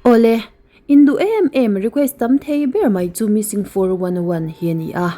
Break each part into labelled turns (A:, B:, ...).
A: Awle, in duh em em request tam thei ber mai chu Missing 411 hi a ni a.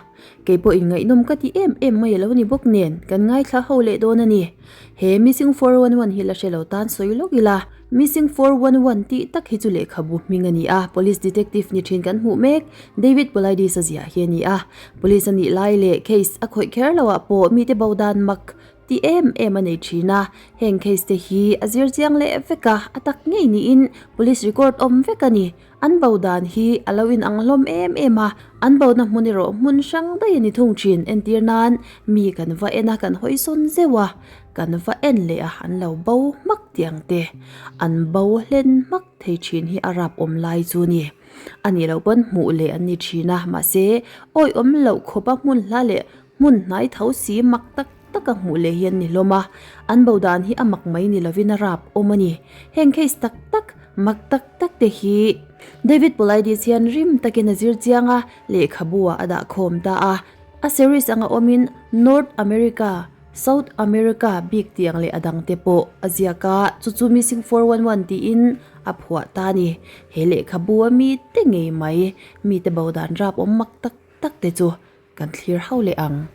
A: Kei pawh in ngaihnawm ka ti em em mai a lo ni bawk nen kan ngaithla ho leh dawn a ni. He Missing 411 hi la hre lo tan sawi lawk ila, Missing 411 tih tak hi chu lehkhabu hming a ni a, Police Detective ni thin kan hmuh mek David Paulides a ziah hi a ni a. Police a nih lai leh case a khawih kher loh ah pawh mite bo dan mak Ti em em a nei thin a, heng case te hi a zir chiang leh vek a, a tak ngei niin police record awm vek a ni. An bo dan hi a lo inang hlawm em em a, an bona hmun erawh hmun hrang daih a ni thung thin. Entir nan mi kan va en a, kan hawi sawn zeuh a, kan va en leh a, an lo bo hmak tih ang te, an bo hlen hmak thei thin hi a rap awm lai chu ni. A nih loh pawn hmuh leh an ni thin a, mahse awihawm loh khawpa hmun hla leh Hmun hnai tho si mak tak tak a hmuh leh hi an ni hlawm a, an bo dan hi a mak mai ni lovin a rap awm a ni. Heng case tak tak, mak tak tak te hi David Paulides hian rim takin a zir chiang a, lehkhabu ah a dah khawm ta a. A series anga awmin North America, South America bik tiang leh a dang te pawh a ziak a, chu chu Missing 411 tiin a phuah ta a ni. He lehkhabu a mi te ngei mai, mite bo dan rap awm mak tak tak te chu Kan thlir hau leh ang.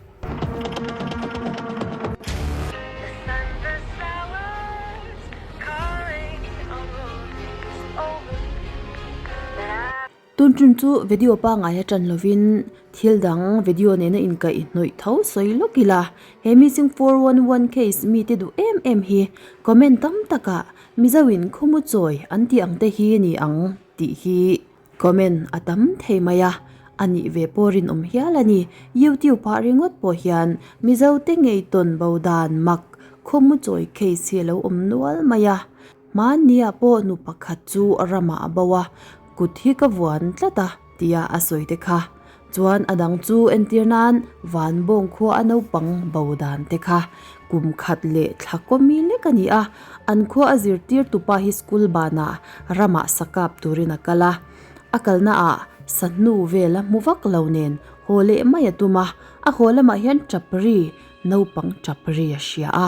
A: Tun tun chu video pangngai a tan lovin thil dang video nena inkaih hnawih tho sawi lawk ila. He missing 411 case mite duh em em hi comment tam takah Mizo in khawmu chawi an tih ang te hi ni ang tih hi Comment a tam thei mai a, a nih ve pawh rinawm hial a ni. YouTube ah ringawt pawh hian Mizo te ngei tawn bo dan mak khawmu chawi case hi a lo awm nual mai a. Hmanni ah pawh nu pakhat chu ramah a bo a, kut hi ka vuan tlat a tia a sawi te kha. Chuan a dang chu entir nan van bawng khua a naupang bo dan te kha kum khat leh thla kawmi lek a ni a, an khua a zirtir tupa hi school banah ramah sakap turin a kal a, a kalna ah sahnu vel a hmu vak lo nen haw leh mai a tum a, a haw lamah hian chapri naupang chapri a hria a,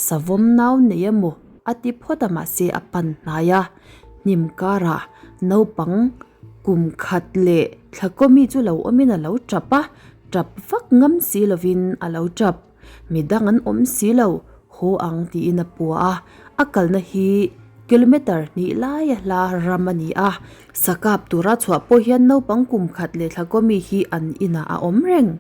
A: savawm nau nei emaw a ti phawt a mahse a pan hnai a, hnim karah naupang Kum khat leh thla kawmi chu lo awmin a lo tap a, tap vak ngam si lovin a lo tap. Mi dang an awm si lo, haw ang tiin a pua a, a kalna hi kilometer hnih laia hla ram a ni a. Sakap tura chhuah pawh hian naupang kum khat leh thla kawmi hi an inah a awm reng.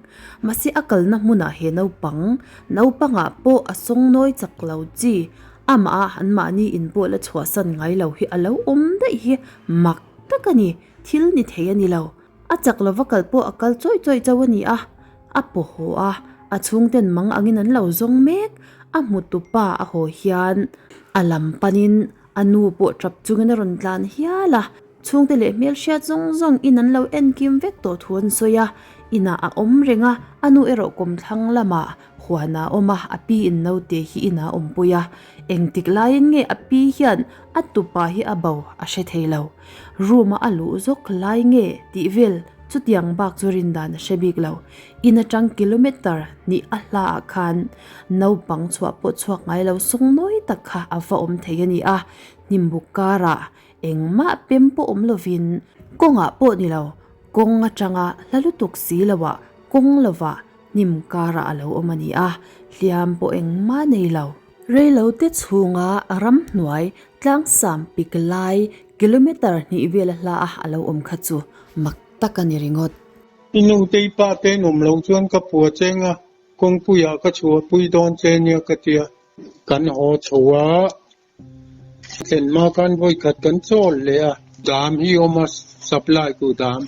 A: Mahse a kalna hmunah he naupang, naupangah pawh a sawngnawi chak lo chi, amah a anmahni in pawh la chhuahsan ngai lo hi a lo awm daih hi mak. tak a ni, thil ni thei a ni lo. A chak lova kal pawh a kal chawih chawih chauh a ni a, a paw haw a, a chhungten mang angin an lo zawng mek. A hmutu pa a haw hian a lam panin a nu pawh tap chungin a rawn tlan hial a, chhungte leh hmelhriat zawng zawng in an lo enkim vek tawh thu an sawi a, inah a awm reng a, a nu erawh kawmthlang lamah huan a awm a, a pi in naute hi inah a awmpui a, engtik laiin nge a pi hian a tupa hi a bo a hre thei lo. Room a a luh zawk lai nge tih vel chutiang bak chu rin dan a hre bik lo. In atang kilometer hnih a hla ah khan naupang chhuah pawh chhuak ngai lo sawng nawi tak kha a va awm thei a ni a, hnimbuk karah engmah pem pawh awm lovin kawngah pawh ni lo, kawng atanga hla lutuk si loah kawng lovah Hnim karah a lo awm a ni a, hliam pawh engmah nei lo. Reilote chhunga ramhnuai tlangsam pik lai kilometer hnih vel a hla a a lo awm kha chu mak tak a ni ringawt.
B: I nu te i pa te an awm lo chuan ka pua cheng a, kawngpuiah ka chhuahpui dawn che nia ka tia. Kan haw chho a, Thlen hma khan vawi khat kan chawl leh a, dam hi awm a, supply ku dam.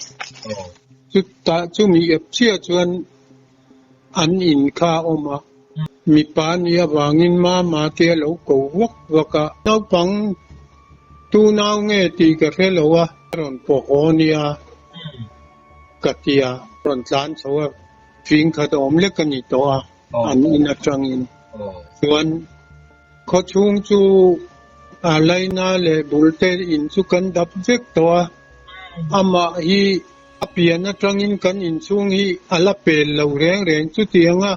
B: Chutah chumi ep chiah chuan an in kha a awm a, mipa nih avangin mama te a lo ko vak vak a. Naupang tu nau nge tih ka hre lo a, a rawn pawh haw nia ka ti a, rawn tlan chho a, fing khat a awm lek a ni tawh a, an in atangin chuan. Khawchhung chu a laina leh bulte in chu kan dap vek tawh a, amah hi a pian atangin kan inchhung hi a la pel lo reng reng, chutianga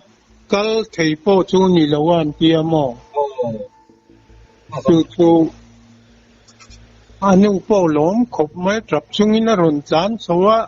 B: kal thei pawh chu ni lo a an tia maw? Chu chu A nu pawh lawm khawp mai tap chungin a rawn tlan chho a,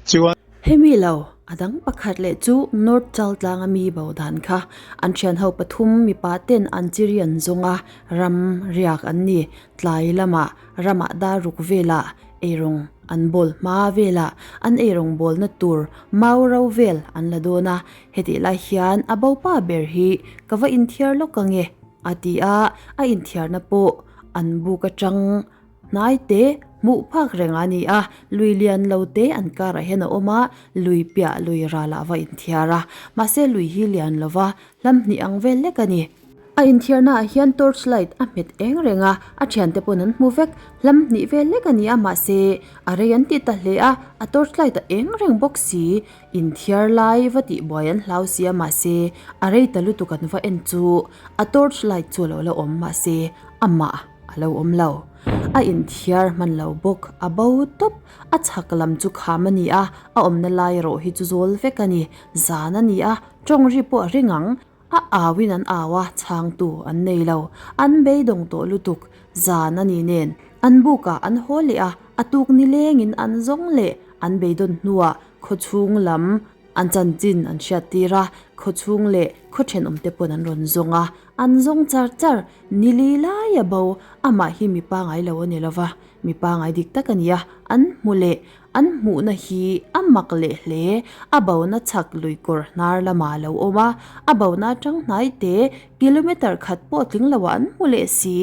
B: chuan.
A: Hemi lo, a dang pakhat leh chu North Chaltlanga mi bo dan kha an thianho pathum mipa ten an chiri an zawng a, ram riak an ni. Tlai lamah ramah dar ruk velah eirawng an bawl hma velah an eirawng bawlna tur mau ro vel an la dawn a, hetih lai hian a bopa ber hi ka va inthiar lawk ange a ti a, a inthiarna pawh an buk atang hnai te hmuh phak reng a ni a, lui lian lo te an karah hian a awm a, lui piah lui ralah va inthiar a, mahse lui hi lian lo va hlam hnih ang vel lek a ni. A inthiarna ah hian torch light a hmet eng reng a, a thiante pawn an hmu vek, hlam hnih vel lek a ni a, mahse a rei an ti ta hle a, a torch light a eng reng bawk si, inthiar lai va tih buai an hlau si a, mahse a rei ta lutuk an va en chu a torch light chu a lo la awm, mahse amah a lo awm lo. A inthiar hman lo bawk, a bo tawp, a chhak lam chu kham a ni a, a awmna lai erawh hi chu zawl vek a ni, zan a ni a, tawng ri pawh a ring ang. A auin an au a, chhangtu an nei lo. An beidawng tawh lutuk. Zan a ni nen. An bukah an haw leh a, a tuk nilengin an zawng leh an beidawn hnuah khawchhung lam an chanchin an hriat tir a, khawchhung leh khaw thenawmte pawn an rawn zawng a, an zawng char char. Nili lai a bo, amah hi mi pangai lo a ni lova, mi pangai dik tak a ni a, an hmu leh An hmuhna hi a mak leh hle. A bona chhak luikawr hnar lamah a lo awm a, a bona atang hnai te kilometer khat pawh tling loah an hmu leh si.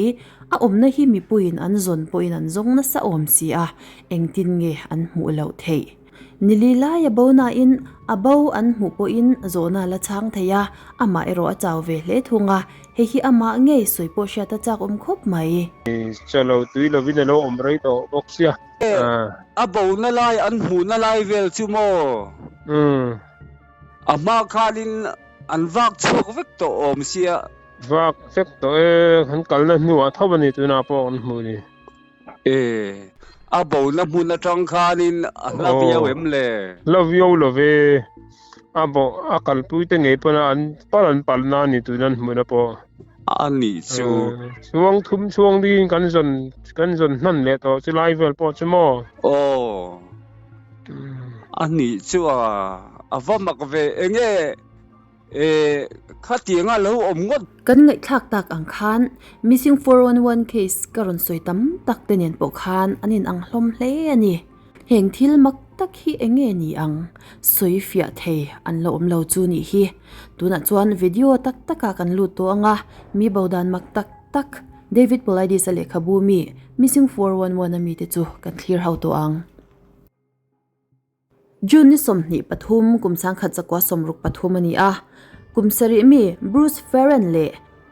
A: A awmna hi mipuiin an zawn pawhin an zawng nasa awm si a, engtin nge an hmuh loh theih? Nili lai a bonain a bo an hmuh pawhin zawhna a la chhang thei a, amah erawh a chau ve hle thung a, hei hi amah ngei sawi pawh hriat a chak awm khawp mai.
C: Chalo tui lovin a lo awm rei tawh bawk sia.
D: A bona lai an hmuhna lai vel chu maw? A hma khanin an vak chhuak vek tawh awm sia.
C: Vak vek tawh e, kan kalna hnuah tho a ni tunah pawh kan hmuh ni.
D: E, a bona hmun atang khanin a hla viau em le?
C: Hla viau lo ve, a bo a kalpui te ngei pawn an pal an palna a ni tuna an hmuhna pawh.
D: A nih chu.
C: Chhuang thum chhuang dingin kan zawn kan zawn hman leh tawh chu lai vel pawh chu maw?
D: Aw. A nih chu a, a va mak ve enge e khatianga lo awm ngawt.
A: Kan ngaihthlak tak ang khan missing 411 case ka rawn sawi tam tak te nen pawh khan an inang hlawm hle a ni. Heng thil mak tak hi eng nge ni ang? Sawi fiah thei an la awm lo chu nih hi. Tunah chuan video tak takah kan lut tawh ang a, mi bo dan mak tak tak David Paulides-a lehkhabu mi Missing 411 a mite chu kan thlir ho tawh ang. June ni 23 kum sangkhat zakua 63 a ni a, kum sarih mi Bruce Ferren leh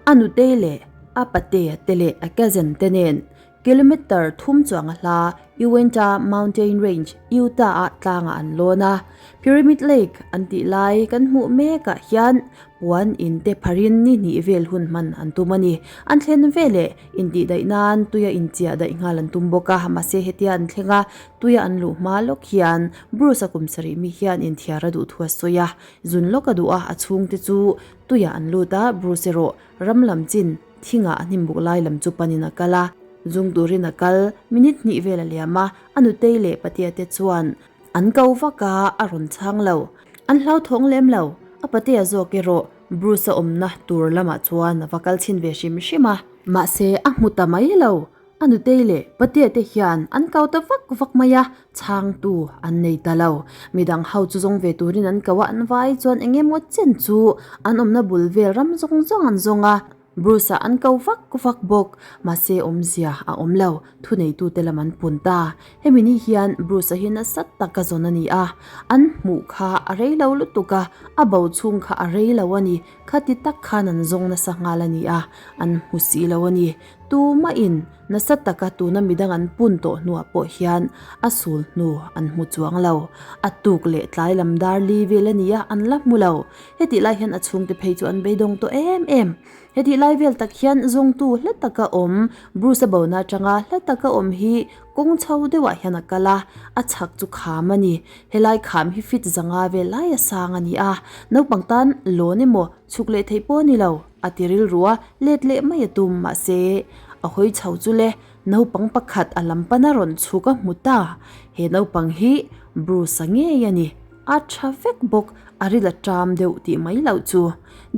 A: a nutei leh a patea te leh a cousin te nen Kilometre thum chuang a hla Uinta Mountain Range, Utah-ah tlangah an lawn a. Pyramid Lake an tih lai kan hmuh mekah hian puan in te pharin ni hnih vel hun hman an tum a ni. An thlen veleh intihdaih nan tuia inchiah daih nghal an tum bawk a, mahse hetia an thleng a, tuia an luh hma lawk hian Bruce-a kum sarih mi hian inthiar a duh thu a sawi a, zun lawk a duh a, a chhungte chu tuiah an lut a, Bruce erawh ram lam chin Thingah a hnimbuk lai lam chu panin a kal a, zung turin a kal. Minute hnih vel a liam a, a nutei leh patea te chuan an ko vak a, a rawn chhang lo. An hlauthawng lem lo, a patea zawk erawh Bruce-a awmna tur lamah chuan a va kal chhin ve hrim hrim a. Mahse, a hmu ta mai lo, a nutei leh patea te hian an ko ta vak vak mai a, chhangtu an nei ta lo. Midang ho chu zawng ve turin an ko a, an vai chuan eng emaw chen chu an awmna bul vel ram zawng zawng an zawng a. Bruce-a an ko vak vak bawk, mahse awmzia a awm lo, thuneitute lam an pun ta. Hemi ni hian Bruce-a hi nasa taka zawn a ni a, an hmuh kha a rei lo lutuk a, a bo chhung kha a rei lo a ni, khati tak khan an zawng nasa nghal a ni a, an hmu si lo a ni. Tumahin nasa taka tuna midang an pun tawh hnuah pawh hian a sul hnu an hmu chuang lo. A tuk leh tlai lam dar li vel a ni a, an la hmu lo. Hetih lai hian a chhungte phei chu an beidawng tawh em em. Hetih lai vel tak hian zawngtu hla taka awm, Bruce-a bona atanga hla taka awm hi kawng chho deuhah hian a kal a, a chhak chu kham a ni. Helai kham hi fit zanga vel lai a sang a ni a, naupang tan lawn emaw chhuk leh theih pawh a ni lo, a ti rilru a, let leh mai a tum. Mahse, a hawi chho chu le. Naupang pakhat a lam pana rawn chhuk a hmu ta. He naupang hi Bruce-a ngei a ni. A tha vek bawk, a ril a ṭam deuh tih mai loh chu.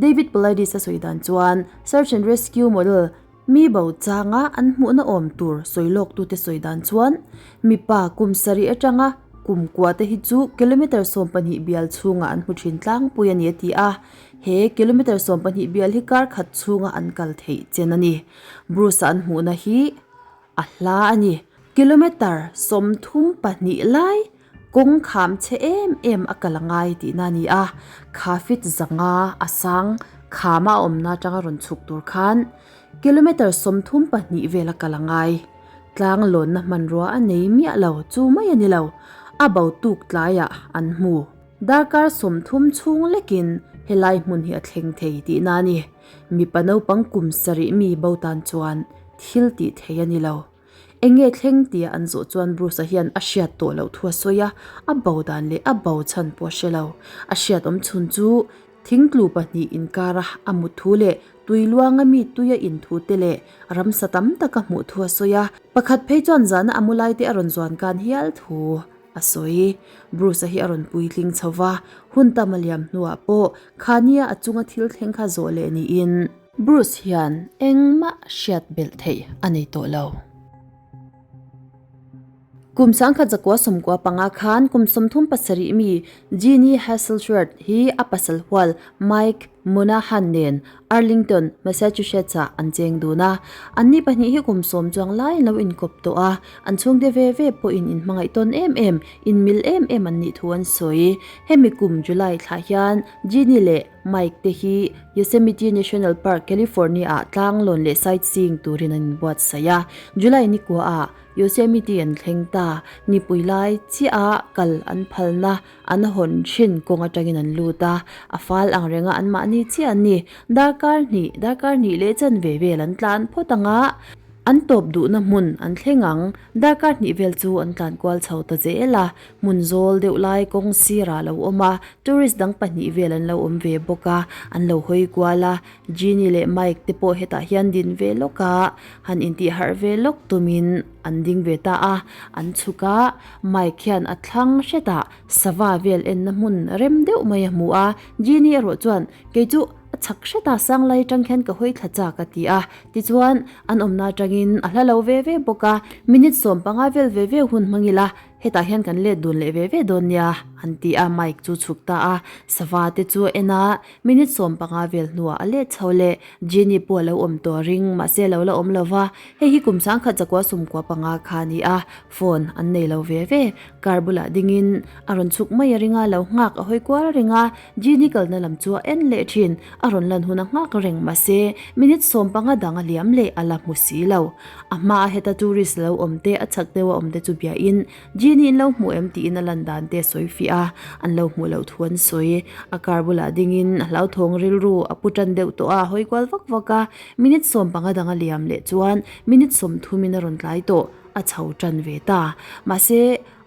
A: David Paulides-a sawi dan chuan Search and Rescue model mi bo changa an hmuhna awm tur sawi lawktute sawi dan chuan mipa kum sarih atanga kum kua te hi chu kilometre 12 bial chhungah an hmu thin tlangpui a ni a ti a. He kilometre 12 bial hi kar khat chhunga an kal theih chen a ni. Bruce-a an hmuhna hi a hla a ni. Kilometre 32 lai Kawng kham chhe em em a kal a ngai tihna a ni a, kha fit zanga a sang khama a awmna atanga rawn chhuk tur khan kilometre 32 vel a kal a ngai. Tlang lawnna hmanrua a nei miah lo chu mai a ni lo, a bo tuk tlaiah an hmu. Darkar 30 chhung lekin helai hmun hi a thleng thei tihna a ni. Mipa naupang kum sarih mi bo tan chuan thil tih thei a ni lo. Eng nge thleng tia an zawh chuan Bruce-a hian a hriat tawh loh thu a sawi a, a bo dan leh a bo chhan pawh a hre lo. A hriat awm chhun chu thingtlu pahnih inkara a mut thu leh tui luanga mi tuia in thu te leh ramsa tam taka hmuh thu a sawi a. Pakhat phei chuan zahna a mu lai te a rawn zuan kan hial thu a sawi. Bruce-a hi a rawn puitling chho va, hun tam a liam hnuah pawh khania a chunga thil thleng kha zawh leh niin, Bruce hian engmah hriat belh theih a nei tawh lo. Kum sangkhat zakua sawmkua panga khan kum 37 mi Jeannie Hasselschwerdt hi a pasal hual Mike Monahan nen Arlington, Massachusetts-ah an cheng dun a. Anni pahnih hi kum sawm chuang lai an lo inkawp tawh a, an chhungte ve ve pawhin inhmangaih tawn em em, inmil em em an nih thu an sawi. Hemi kum July thlah hian Jeannie leh Mike te hi Yosemite National Park, California-ah tlang lawn leh sightseeing turin an inbuatsaih a. July ni kuaah Yosemite an thleng ta. Nipui lai chiah kal an phalna an hawn thin kawng atangin an lut a, a fal ang renga anmahni chiah an ni. Darkar hnih, darkar hnih leh chanve vel an tlan phawt ang a, an tawp duhna hmun an thleng ang. Darkar hnih vel chu an tlan kual chho ta zel a, Hmun zawl deuh lai kawng sirah a lo awm a, tourist dang pahnih vel an lo awm ve bawk a, an lo hawi kual a, Jeannie leh Mike te pawh hetah hian din ve lawk a, han intih harh ve lawk tumin an ding ve ta a, an chhuk a, Mike hian a thlang hretah sava vel enna hmun rem deuh mai a hmu a, Jeannie erawh chuan kei chu a chhak hretah sang lai atang khian ka hawi thla chak a ti a, tichuan an awmna atangin a hla lo ve ve bawk a, minute 15 vel ve ve hun hmang ila Hetah hian kan let dun leh ve ve dawn nia, an ti a, Mike chu chhuk ta a, sava te chu a en a, minute 15 vel hnuah a let chho leh, Jeannie pawh a lo awm tawh a ring, mahse a lo la awm lo va, hei hi kum sangkhat zakua 95 kha a ni a, phone an nei lo ve ve, car bulah dingin a rawn chhuk mai a ring a, lo nghak a hawi kual reng a, Jeannie kalna lam chu a en leh thin, a rawn lan hun a nghak reng, mahse minute 15 dang a liam leh a la hmu si lo. A hmaa heta tourist lo awm te, a chhak deuha awm te chu biahin Jeannie in lo hmu em tiin a lan dan te a sawi fiah a, an lo hmuh loh thu an sawi. A car bulah dingin a hlauthawng rilru a pu tan deuh tawh a, a hawi kual vak vak a, minute 15 dang a liam leh chuan minute 30 in a rawn tlai tawh, a chho tan ve ta. Mahse,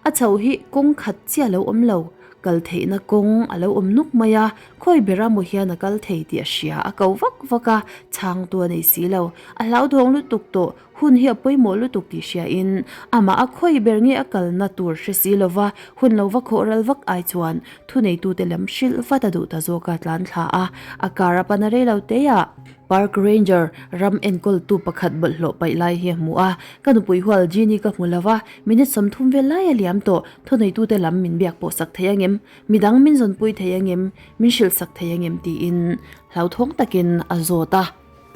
A: a chho hi kawng khat chiah a lo awm lo, kal theihna kawng a lo awm nuk mai a, khawi bera maw hian a kal thei tih a hria, a ko vak vak a, chhangtu a nei si lo, a hlauthawng lutuk tawh, hun hi a pawimawh lutuk tih hriain amah a khawi ber nge a kalna tur hre si lova, hun lo va khawh ral vak ai chuan thuneitute lam hrilh vat a duh ta zawk a tlan thla a, a car a pan a rei lo te ah. Park Ranger ram enkawltu pakhat bawlhhlawh paih lai hi a hmu a, ka nupui hual Jeannie ka hmu lova, minute 30 vel lai a liam tawh, thuneitute lam min biak pawh sak thei angem, midang min zawnpui thei angem, min hrilh sak thei angem tiin hlauthawng takin a zawt a.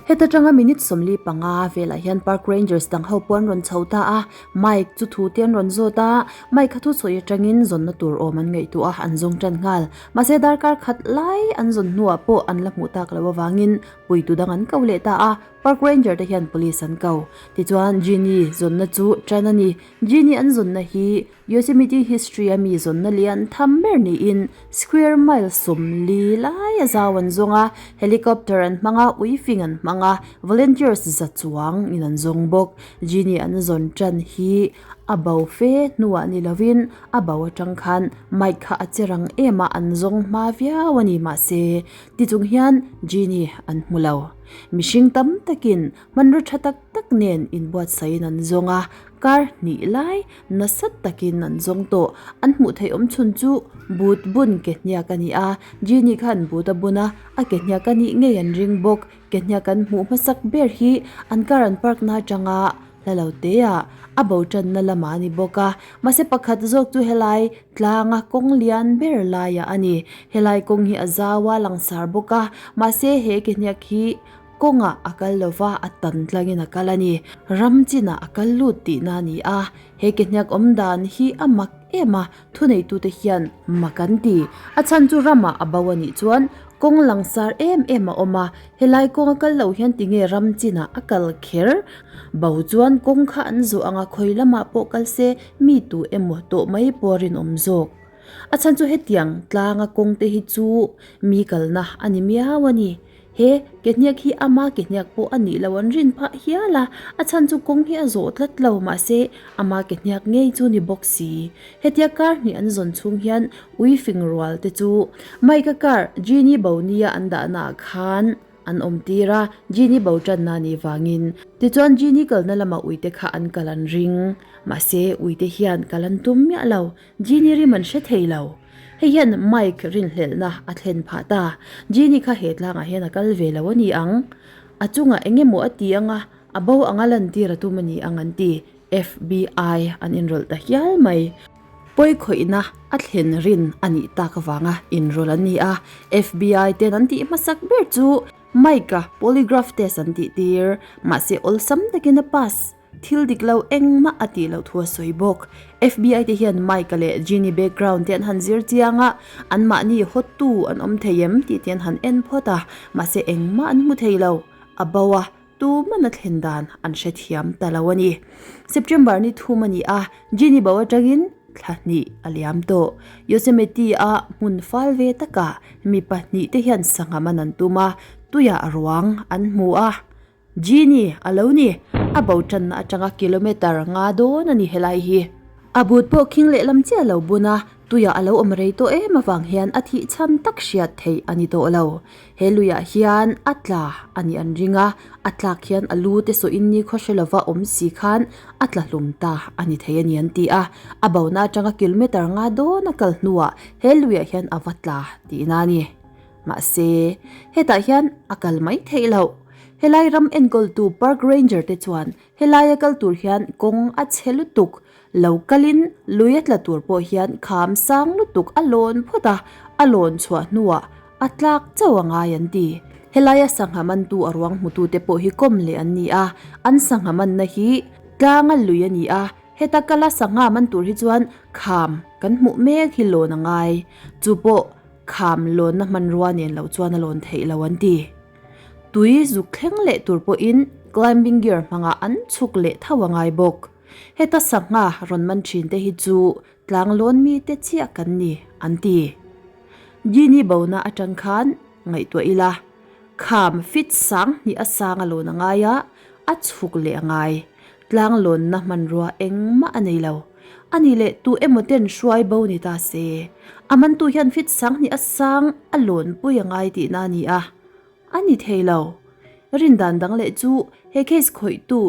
A: Heta tanga minute 45 velah hian Park Rangers dang ho pawh an rawn chho ta a, Mike chu thu te an rawn zawt a, Mike kha thusawi atangin zawnna tur awm an ngaihtuah a, an zawng tan nghal. Mahse darkar khat lai an zawn hnuah pawh an la hmuh tak loh avangin puitu dang an ko leh ta a, Park Ranger te hian police an ko. Tichuan Jeannie zawnna chu tan a ni. Jeannie an zawnna hi Yosemite history a mi zawnna lian tham ber niin square mile 40 lai a zau an zawng a, helicopter an hmang a, uifing an hmang a, volunteers za chuang in an zawng bawk. Jeannie an zawn tan hi A bo fe hnuah ni lovin a bo atang khan Mike kha a che rang em a, an zawng hma viau a ni. Mahse, tichung hian Genie an hmu lo. Mihring tam takin hmanraw tha tak tak nen inbuatsaihin an zawng a, kar hnih lai nasa takin an zawng tawh. An hmuh theih awm chhun chu but bun ke hniak a ni a, Genie khan but a bun a, a ke hniak a nih ngei an ring bawk. Ke hniak an hmuh hmasak ber hi an car an park na atanga hla lo te ah a bo tanna lamah a ni bawk a, mahse pakhat zawk chu helai tlanga kawng lian ber laiah a ni. Helai kawng hi a zau a langsar bawk a, mahse he ke hniak hi kawngah a kal lo va, a tan tlangin a kal a ni. Ram chinah a kal lut tihna a ni a, he ke hniak awm dan hi a mak em a, Thuneitute hian mak an ti. A chhan chu ramah a bo a nih chuan kawng langsar em em a awm a, helai kawng a kal loh hian tinge ram chinah a kal kher? Bo chuan kawng kha an zawh anga khawi lamah pawh kal se mi tu emaw tawh mai pawh rinawm zawk. A chhan chu hetiang tlanga kawng te hi chu mi kalna a ni miau a ni. He ke hniak hi ama ke hniak pawh a nih loh an rin phah hial a, a chhan chu kawng hi a zawh tlat lo mahse ama ke hniak ngei chu ni bawk si. Hetia kar hnih an zawn chhung hian ui fing rual te chu Mike-a car Genie bo nia an dahna ah khan an awm tir a, Genie bo tanna nih vangin. Tichuan Genie kalna lama ui te kha an kal an ring. Mahse ui te hian kal an tum miah lo, Genie rim an hre thei lo. Hei hian Mike rinhlelhna a thlen phah ta. Genie kha he tlangah hian a kal ve lo a ni ang. A chungah eng emaw a ti anga, a bo anga lantir a tum a ni ang an ti. FBI an inrawlh ta hial mai. Pawikhawihna a thlen rin a nih tak avanga inrawlh an ni a. FBI ten an tih hmasak ber chu Mike-a polygraph test an tih tir. Mahse awlsam takin a pass. Thil dik lo engmah a tih loh thu a sawi bawk. FBI te hian Mike-a leh Ginny background te an han zir chiang a, anmahni hawtu an awm thei em tih te an han en phawt a, mahse engmah an hmu thei lo. A bo a, tuman a thlen dan an hrethiam ta lo a ni. September ni thum a ni a, Ginny bo atangin thla hnih a liam tawh. Yosemite-a hmun fal ve takah mi pahnihte hian sangha man an tum a, tuiah ruang an hmu a. Genie a lo ni, a bo tanna atanga kilometre nga dawn a ni helai hi. A but pawh khing lehlam chiah lo bun a, tuiah a lo awm rei tawh em avang hian a thih chhan tak hriat theih a ni tawh lo. He luiah hian a tla a nih an ring a, a tlak hian a lu te sawhin ni khaw hre lova awm si khan a tla hlum ta a ni thei a ni an ti a. A bona atanga kilometre nga dawn a kal hnuah he luiah hian a va tla tihna a ni. Mahse, hetah hian a kal mai theih loh. Helai ram enkawltu park ranger te chuan helaia kal tur hian kawng a chhe lutuk lo kalin lui a tla tur pawh hian kham sang lutuk a lawn phawt a, a lawn chhuah hnuah a tlak chauh a ngai an ti. Helaia sangha mantu a ruang hmutute pawh hi kawm leh an ni a, an sangha manna hi tlanga lui a ni a, heta kala sangha man tur hi chuan kham kan hmuh mek hi lawn a ngai. Chu pawh kham lawnna hmanrua nen loh chuan a lawn theih lo an ti. Tui zuk thleng leh tur pawhin climbing gear hmanga an chhuk leh tho a ngai bawk. Heta sangha rawn man thin te hi chu tlang lawn mite chiah kan ni an ti. Gini bona atang khan ngaihtuah ila, kham fit sang hnih a sang a lawn a ngai a, a chhuk leh a ngai. Tlang lawnna hmanrua engmah a nei lo. A ni leh tu emaw ten hruai bo ni ta se, a mantu hian fit sang hnih a sang a lawn pui a ngai tihna a ni a, a ni thei lo. Rindan dang leh chu he case khawihtu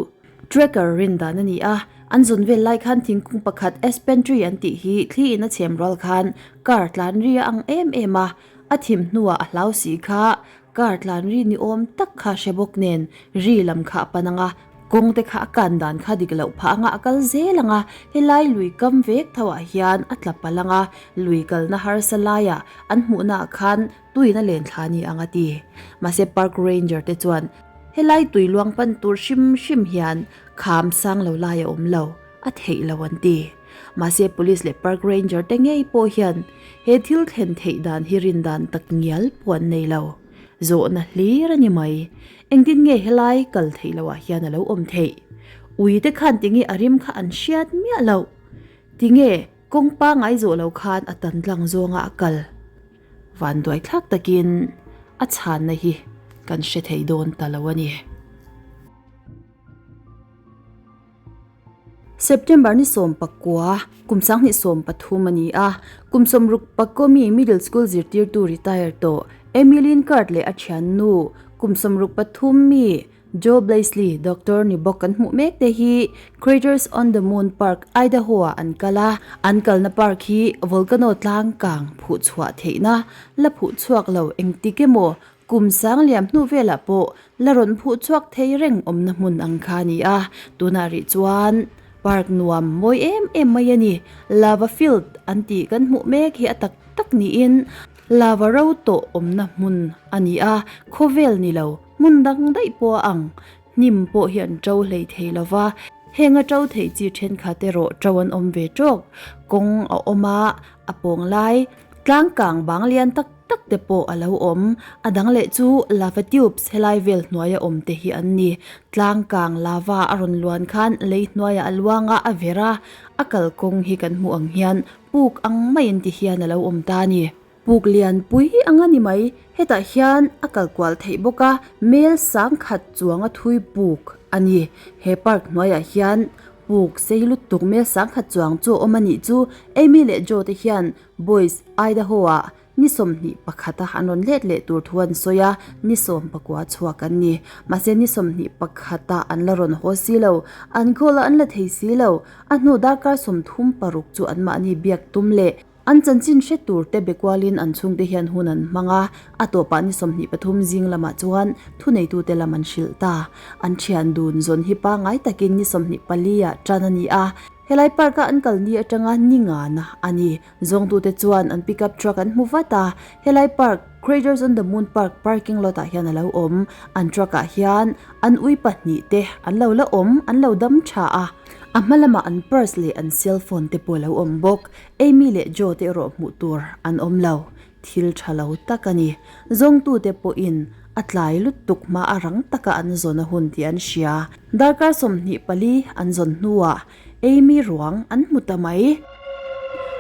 A: tracker rindan a ni a, an zawn vel lai khan thingkung pakhat aspen tree an tih hi thli in a chhem rual khan car tlan ri a ang em em a, a thim hnuah a hlau si kha car tlan ri ni awm tak kha hre bawk nen ri lam kha a pan ang a, Kawng te kha a kan dan kha dik loh phah anga a kal zel ang a, helai lui kam vek tho ah hian a tla palh ang a, lui kalna harsa laiah an hmuhna ah khan tuin a len thla ni ang a ti. Mahse park ranger te chuan helai tui luang pan tur hrim hrim hian kham sang lo lai a awm lo, a theih lo an ti. Mahse police leh park ranger te ngei pawh hian he thil thlen theih dan hi rin dan tak ngial pawh an nei lo. Zawhna hlir a ni mai. Engtin nge helai kal theih loh ah hian a lo awm theih? Ui te khan tinge a rim kha an hriat miah loh? Tinge kawng pangai zawh lo khan a tan tlang zawnga a kal? Vanduai thlak takin a chhanna hi kan hre thei dawn ta lo a ni. September ni 19, kum 2013 a ni a, kum 64 mi middle school zirtirtu retire tawh Emily Card leh a thiannu kum 63 mi Joe Blaisley, doctor ni bawk kan hmuh mek te hi Craters on the Moon Park, Idaho ah an kal a. An kalna park hi volcano tlang kang phuh chhuah theihna la phuh chhuak lo engtik emaw kum sang liam hnu velah pawh la rawn phuh chhuak thei reng awmna hmun ang kha a ni a. Tunah rih chuan park nuam mawi em em mai a ni. Lava field an tih kan hmuh mek hi a tak tak niin lava ro tawh awmna hmun a ni a, khawvel ni lo. Hmun dang daih pawh a ang, hnim pawh hi an ṭo hlei thei lo va, heng a ṭo theih chi ṭhenkhat erawh ṭo an awm ve ṭawk. Kawng a awm a, a pawng lai, tlang kang bang lian tak tak te pawh a lo awm. A dang leh chu lava tubes helai vel hnuaia awm te hi an ni. Tlang kang lava a rawn luan khan lei hnuaiah a luang a, a ver a, a kalkawng hi kan hmuh ang hian puk ang maiin ti hian a lo awm ta a ni. Puk lian pui ang a ni mai. Hetah hian a kal kual theih bawk a, mel sangkhat chuang a thui puk a ni. He park hnuaiah hian puk sei lutuk mel sangkhat chuang chu a awm a nih chu. Amy leh Joe te hian Boise, Idaho ah ni 21 a an rawn let leh tur thu an sawi a, ni 19 chhuak an ni. Mahse ni 21 ah an la rawn haw si lo, an call a an la thei si lo. A hnu darkar 36 chu anmahni biak tum leh An chanchin hre tur te be kualin an chhungte hian hun an hmang a, a tawpah ni 23 zing lamah chuan thuneitute lam an hrilh ta. An thian dun zawn hi pangngai takin ni 24 ah tan a ni a, helai park a an kal ni atanga ni ngana a ni. Zawngtute chuan an pickup truck an hmu vat a, helai park, Craters on the Moon Park parking lot ah hian a lo awm. An truck ah hian an ui pahnih te an lo la awm, an lo dam tha a, a hma lamah an purse leh an cell phone te pawh a lo awm bawk. Amy leh Joe te erawh hmuh tur an awm lo, thil tha lo tak a ni. Zawngtute pawhin a tlai lutuk hma a rang taka an zawn a hun tih an hria. Darkar 24 an zawn hnuah Amy ruang an hmu ta mai.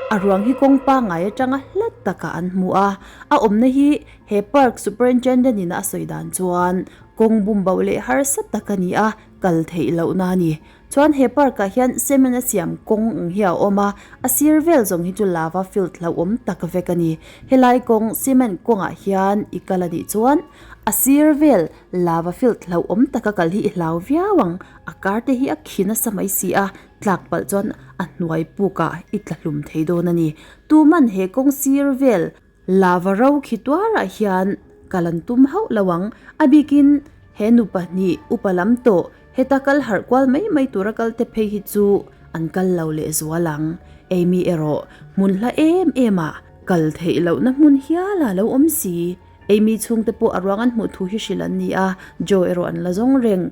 A: A ruang hi kawng pangngai atanga hla takah an hmu a, a awmna hi he park superintendent in a sawi dan chuan kawng bum bauh leh harsa tak a ni a, kal theih lohna a ni. Chuan he park ah hian cement a siam kawng ang hi a awm a, a sir vel zawng hi chu lava field hlauhawm tak vek a ni. Helai kawng cement kawngah hian i kal a nih chuan a sir vel lava field hlauhawm taka kal hi i hlau viau ang, a kar te hi a khi nasa mai si a, tlak palh chuan a hnuai puk ah i tla hlum thei dawn a ni. Tuman he kawng sir vel Lava ro khi tuarah hian kal an tum hauh lo ang. A bikin he nu pahnih upa lam tawh heta kal harh kual mai mai tura kal te phei hi chu an kal lo leh zual ang. Amy erawh hmun hla em em ah kal theih lohna hmun hial a lo awm si. Amy chhungte pawh a ruang an hmuh thu hi hrilh an ni a, Joe erawh an la zawng reng.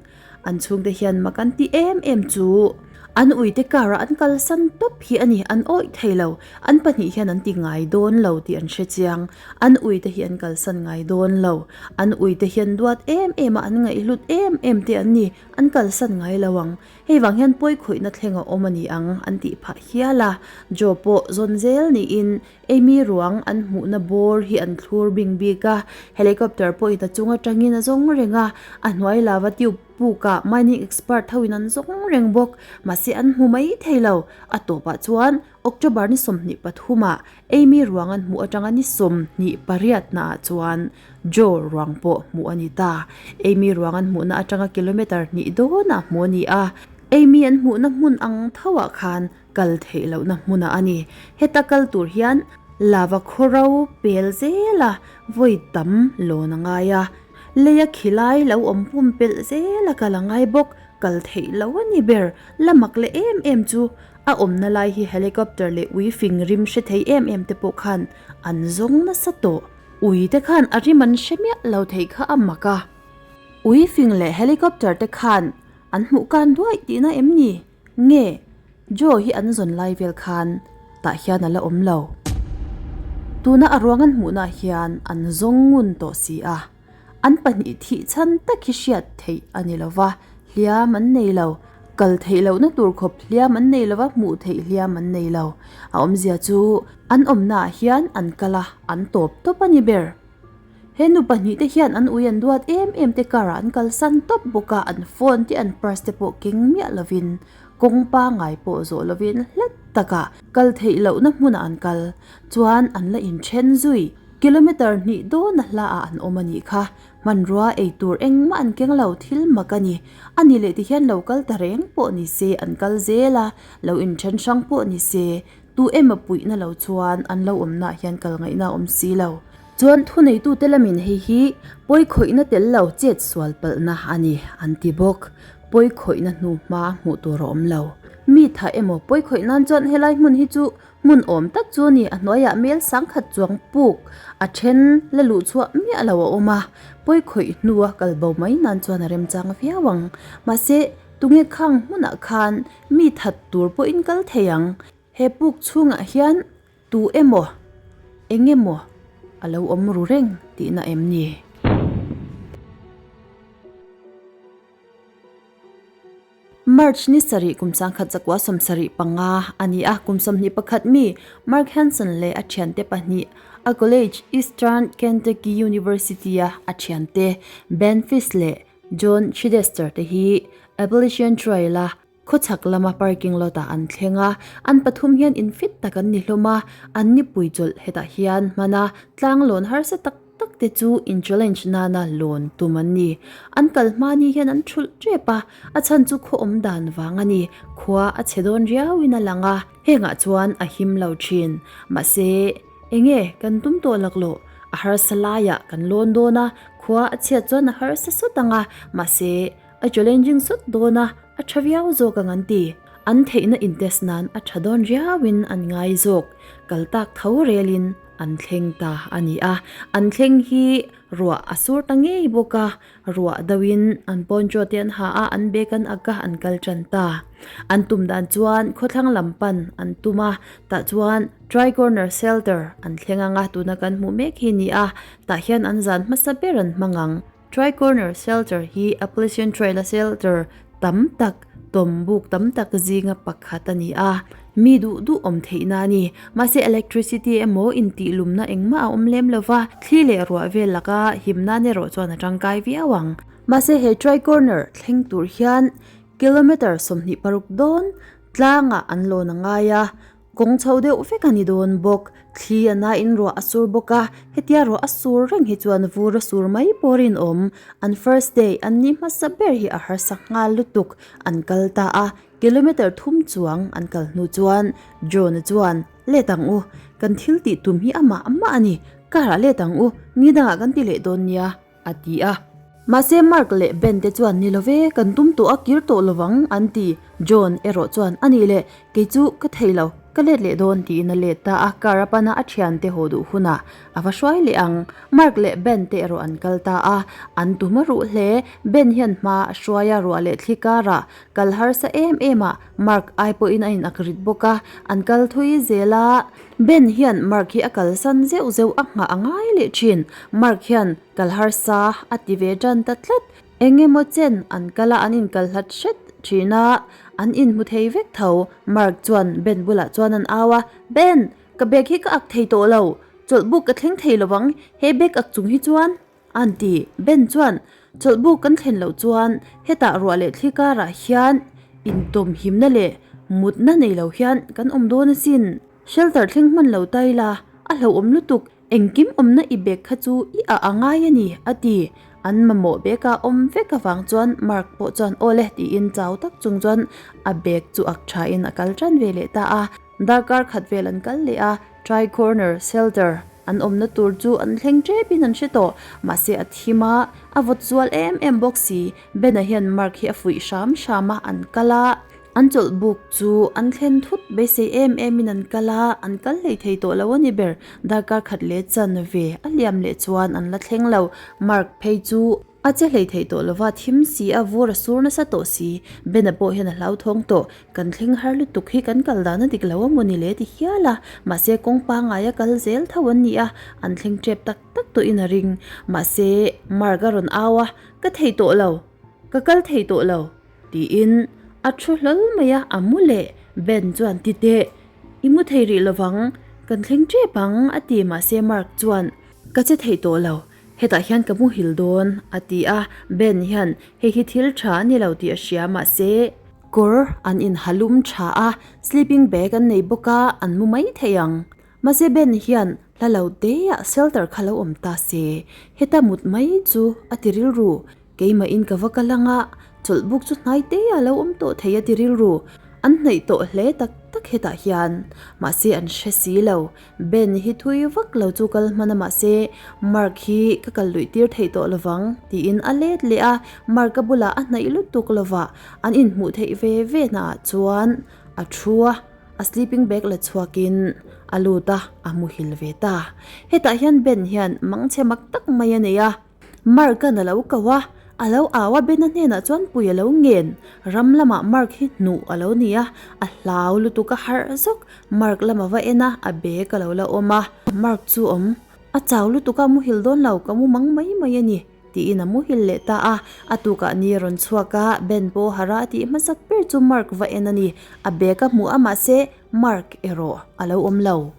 A: An chhungte hian mak an ti em em chu an uite car ah an kalsan tawp hi a ni, an awih thei lo. An pahnih hian an ti ngai dawn lo tih an hre chiang. An uite hi an kalsan ngai dawn lo. An uite hian duat em em a, an ngaihhlut em em te an ni, an kalsan ngai lo ang. Hei vang hian pawi khawihna thleng a awm a ni ang an tih phah hial a. Joe pawh zawn zel niin Amy ruang an hmuhna bawr hi an thlur bing bik a, helicopter pawhin a chung atangin a zawng reng a, a hnuai lava tube pukah mining expert hoin an zawng reng bawk, mahse an hmu mai thei lo. A tawpah chuan October ni 23 ah Amy ruang an hmuh atanga ni 28 naah chuan Joe ruang pawh hmuh a ni ta. Amy ruang an hmuhna atanga kilometer hnih dawnah hmuh a ni a, Amy an hmuhna hmun ang thoah khan Kal theih lohna hmunah a ni. Heta kal tur hian lava khawro pel zela vawi tam lawn a ngai a, leia khilai lo awm pumpelh zela kal a ngai bawk. Kal theih loh a ni ber. La mak leh em em chu a awmna lai hi helicopter leh ui fing rim hre thei em em te pawh khan an zawng nasa tawh. Ui te khan a rim an hre miah lo theih kha a mak a. Ui fing leh helicopter te khan an hmuh kan duaih tihna em ni? Nge, Joe hi an zawn lai vel khan tah hian a la awm lo. Tuna a ruang an hmuhnah hian an zawng ngun tawh si a, an pahnih thih chhan tak hi hriat theih a ni lo va, hliam an nei lo. Kal theih lohna tur khawp hliam an nei lo va, hmuh theih hliam an nei lo. A awmzia chu an awmnaah hian an kal a, an tawp tawp a ni ber. He nu pahnih te hian an ui an duat em em te car ah an kalsan tawp bawk a, an phone te an purse te pawh keng miah lovin Kawng pangai pawh zawh lovin hlat takah kal theih lohna hmunah an kal chuan an la inthen zui. Kilometre hnih dawna hlaah an awm a nih kha. Hmanrua ei tur engmah an keng lo thil mak a ni. A ni leh tihian lo kal ta reng pawh ni se an kal zel a, lo inthen hrang pawh ni se tu emaw puihna lo chuan an lo awmnaah hian kal ngaihna a awm si lo. Chuan thuneitute lamin hei hi pawi khawihna tel lo chet sual palhna a ni an ti bawk. Pawi khawihna hnu hma hmuh tur a awm lo. Mi tha emaw pawi khawih nan chuan helai hmun hi chu hmun awm tak chu a ni. A hnuaiah mel sangkhat chuang puk a then la luh chhuah miah lo a awm a, pawi khawih hnua kal bo mai nan chuan a remchang viau ang. Mahse, tunge khang hmunah khan mi that tur pawhin kal thei ang? He puk chhungah hian tu emaw, eng emaw a lo awm ru reng tihna em ni? March ni sarih kum sangkhat zakua 75 a ni a, kum 21 mi Mark Hanson leh a thiante pahnih a college Eastern Kentucky University-a a thiante Ben Fisk leh John Chidester te hi Appalachian Trail-a Khawchhak lama parking lot ah an thleng a, an pathum hian infit tak an ni hlawm a, an nipui chawlh hetah hian hman a, tlang lawn harsa tak tak te chu in challenge nana lawn tum an ni. An kal hma ni hian an thulh tep a, a chhan chu khaw awm dan vang a ni, khua a chhe dawn riau in a lang a, hengah chuan a him lo thin. Mahse, enge kan tum tawh laklawh, a harsa laiah kan lawn dawn a, khua a chhiat chuan a harsa sawt ang a, mahse, A challenging sawt dawn a, a tha viau zawk ang an ti. An theihna in test nan a tha dawn riauin an ngai zawk. Kal tak tho relin an thleng ta a ni a. An thleng hi ruah a sur ta ngei bawk a, ruah deuhin an poncho te an ha a, an bag an ak a, an kal tan ta. An tum dan chuan khawthlang lam pan an tum a, tah chuan Tri-Corner Shelter an thleng ang a, tuna kan hmuh mek hi ni a, tah hian an zan hmasa ber an hmang ang. Tri-Corner Shelter hi Appalachian Trail-a shelter tam tak, tawmbuk tam tak zinga pakhat a ni a. Mi duh duh awm theihna a ni. Mahse electricity emaw intihlumna engmah a awm lem lo va, thli leh ruah vel laka him nan erawh chuan a tangkai viau ang. Mahse he Tri-Corner thleng tur hian kilometre 26 dawn tlangah an lawn a ngai a, Kawng chho deuh vek a ni dawn bawk. Thli a nain ruah a sur bawk a, hetia ruah a sur reng hi chuan vur a sur mai pawh rinawm. An first day an ni hmasa ber hi a harsa nghal lutuk. An kal ta a, kilometre thum chuang an kal hnu chuan John-a chuan, Let ang u, kan thil tih tum hi amah amah a ni, car ah let ang u, ni dangah kan ti leh dawn nia. A ti a. Mahse Mark leh Ben te chuan ni love, kan tum tawh a kir tawh lovang an ti. John erawh chuan a nih leh kei chu ka thei lo, ka let leh dawn tiin a let ta a, car a pana a thiante haw duh hunah a va hruai leh ang. Mark leh Ben te erawh an kal ta a, an tum a ruh hle. Ben hian hma a hruai a, ruah leh thli karah kal harsa em em a, Mark ai pawhin a inak rit bawk a, an kal thui zel a. Ben hian Mark hi a kalsan zeuh zeuh a nghah a ngai leh thin. Mark hian kal harsa a ti ve tan ta tlat. Eng emaw chen an kal a, an inkal hlat hret thin a, an inhmu thei vek tho. Mark chuan Ben bulah chuan an au a, Ben, ka bag hi ka ak thei tawh lo. Chawlhbuk ka thleng thei lovang, he bag ak chung hi chuan. An ti. Ben chuan, Chawlhbuk kan thlen loh chuan hetah ruah leh thli karah hian intawm himna leh mutna nei lo hian kan awm dawn asin. Shelter thleng hman lo ta ila, a hlauhawm lutuk, engkim awmna i bag kha chu i ah a ngai a ni, a ti. An mamawh bag a awm vek avang chuan Mark pawh chuan aw le tiin chau tak chung chuan a bag chu ak thain a kal tan ve leh ta a. Darkar khat vel an kal leh a, Tri Corner Shelter an awmna tur chu an thleng tepin an hre tawh. Mahse a thim a, a vawt zual em em bawk si. Ben-a hian Mark hi a fuih hram hram a, an kal a. An chawlh buk chu an thlen thut beisei em em in an kal a, an kal hlei thei tawh lo a ni ber. Darkar khat leh chan ve a liam leh chuan an la thleng lo. Mark phei chu a che hlei thei tawh lova, thim si a, vur a sur nasa tawh si. Ben-a pawh hian a hlauthawng tawh. Kan thleng har lutuk hi kan kal dan a dik lo a maw ni le ti hial a. Mahse kawng pangngai a kal zel tho an ni a, an thleng tep tak tak tawhin a ring. Mahse Mark a rawn au a, Ka thei tawh lo, ka kal thei tawh lo. Tiin a thu hlawl mai a, a mu leh. Ben chuan ti teh, I mu thei rih lovang, kan thleng tep ang a ti mahse Mark chuan ka che thei tawh lo, hetah hian ka muhil dawn a ti a, Ben hian hei hi thil tha a ni lo tih a hria mahse. Kawr an inhalum tha a, sleeping bag an nei bawk a, an mu mai thei ang. Mahse Ben hian hla lo teah shelter kha lo awm ta se, heta mut mai chu a ti rilru. Keimahin ka va kal ang a, chawlhbuk chu hnai teah lo awm tawh thei a ti rilru. An hnaih tawh hle tak tak hetah hian. Mahse an hre si lo. Ben hi thui vak lo chu kal hman a mahse Mark hi ka kal luih tir theih tawh lovang tiin a let leh a, Mark-a bulah a hnaih lutuk lovah an inhmuh theih ve ve naah chuan a thu a. A sleeping bag la chhuakin a lut a, a muhil ve ta. Hetah hian Ben hian mangchhe mak tak mai a nei a. Mark-a'n a lo ko a, a lo au a, Ben-a hnenah chuan pui a lo ngen. Ram lamah Mark hi hnuh a lo ni a, a hlau lutuk a harh zawk. Mark lam a va en a, a bag a lo la awm a. Mark chu awm, a chau lutuk a, muhil dawn lo, ka mu mang mai mai a ni. Tiin a muhil leh ta a, a tukah ni a rawn chhuak a, Ben pawh harh a tih hmasak ber chu Mark va en a ni. A bag a hmuh a mahse Mark erawh a lo awm lo.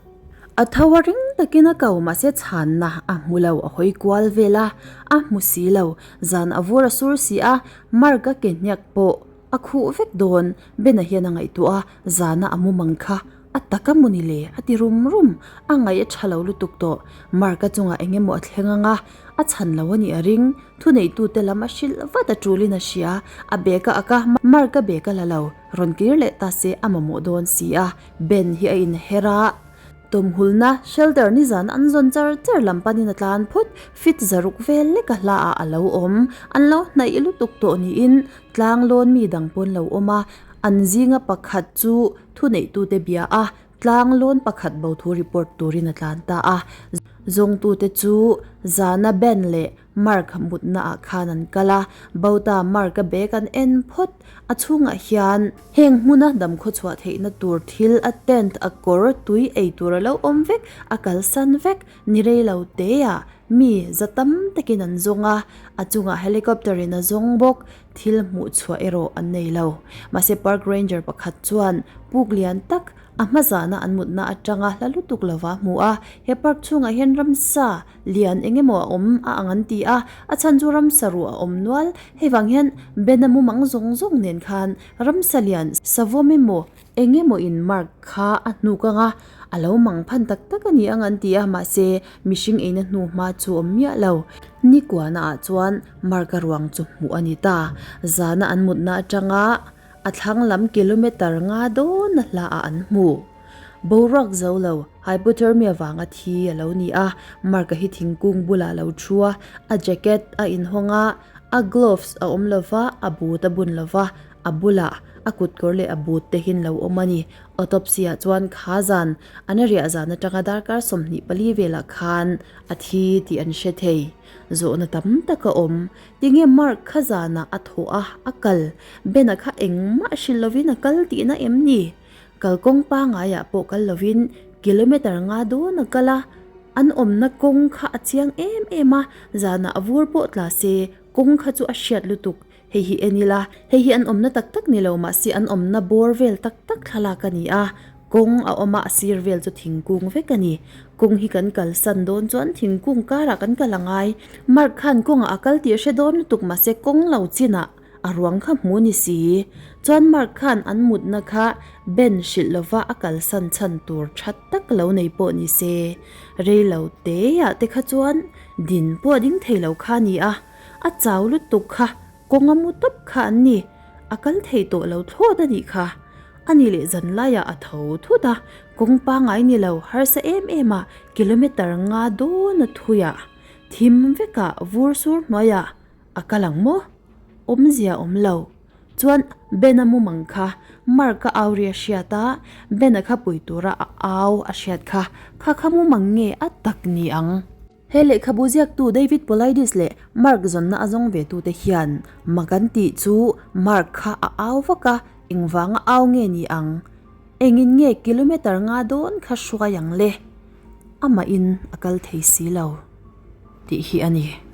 A: A tho a ring takin a ko mahse chhanna a hmu lo, a hawi kual vel a, a hmu si lo. Zan a vur a sur si a, Mark a ke hniak pawh a khuh vek dawn. Ben-a hian a ngaihtuah a, zana a mu mang kha A tak a mu ni le? a ti rum rum. A ngaih a tha lo lutuk tawh. Mark-a chungah eng emaw a thleng ang a, a chhan lo a nih a ring. Thuneitute lam a hrilh vat a tulin a hria. A bag a ak a, Mark-a bag a la lo. Rawn kir leh ta se a mamawh dawn si a. Ben hi a inher a. Tawmhulna, shelter nizan an zawn char char lam panin a tlan phut. Fit zaruk vel lek a hla ah a lo awm. An lo hnaih lutuk tawh niin tlang lawn mi dang pawn lo awm a. An zinga pakhat chu Thuneihtute bia a, tlang lawn pakhat bo thu report turin a tlan ta a. Zawngtute chu zana Ben leh Mark mutna ah khan an kal a, Bauta Mark-a bag an en phawt. A chhungah hian heng hmuna damkhaw chhuah theihna tur thil a tent, a kawr, tui ei tur a lo awm vek, a kalsan vek. Ni rei lo teah mi za tam takin an zawng a, a chungah helicopter in a zawng bawk. Thil hmuh chhuah erawh an nei lo. Mahse park ranger pakhat chuan puk lian tak a hma zana an mutna atanga hla lutuk lova hmu a, he park chhungah hian ramsa lian eng emaw a awm a ang an ti a, a chhan chu ramsa ruh a awm nual. Hei vang hian Ben-a mumang zawng zawng nen khan ramsa lian savawm emaw eng emaw in mark kha a hnuk ang a, a lo mang phan tak tak a ni ang an ti a, mahse mihring eina hnu hma chu awm miah lo. Ni kuana ah chuan mark a ruang chu hmuh a ni ta. Zana an mutna atanga a thlang lam kilometer nga dawn a hla ah an hmu. Boruak zo lo, hypothermia vanga thi a lo ni a, mark a hi thingkung bulah a lo thu a, a jacket a inhawng a, a gloves a awm lova, a boot a bun lova, A bulah a kutkawr leh a boot te hin lo awm a ni. Autopsy ah chuan kha zan an riah zan atanga darkar 24 velah khan a thi tih an hre thei. Zawhna tam tak a awm. Tinge Mark kha zanah a thawh a, a kal. Ben-a kha engmah hrilh lovin a kal tihna em ni? Kalkawng pangaiah pawh kal lovin kilometer nga dawn a kal a, an awmna kawng kha a chiang em em a, zanah a vur pawh tla se kawng kha chu a hriat lutuk. Hei hi en ila, hei hi an awmna tak tak ni lo mahse an awmna bawr vel tak tak thlalak a ni a, kawng a awm a, a sir vel chu thingkung vek a ni. Kawng hi kan kalsan dawn chuan thingkung karah kan kal a ngai. Mark khan kawngah a kal tih a hre dawn lutuk mahse kawng lo chinah a ruang kha hmu ni si. Chuan Mark khan an mutna kha Ben hrilh lova a kalsan chhan tur tha tak lo nei pawh ni se. Rei lo teah te kha chuan din pawh a ding thei lo kha a ni a. A chau lutuk kha, kawng a mu tawp kha an ni. A kal thei tawh lo thlawt a nih kha. A ni leh zan laiah a tho thut a, kawng pangngai ni lo harsa em em a, kilometer nga dawn a thui a, thim vekah vur sur hnuaiah a kal ang maw? Awmzia awm lo. Chuan Ben-a mumang kha Mark-a au ri a hriat a, Ben-a kha pui tura a au a hriat kha, kha kha mumang nge a tak ni ang? He lehkhabu ziaktu David Paulides leh Mark zawnna a zawng ve tute hian mak an tih chu Mark kha a au vak a, engvanga au nge ni ang? Engin nge kilometer nga dawn kha hruai ang le? Amahin a kal thei si lo tih hi a ni.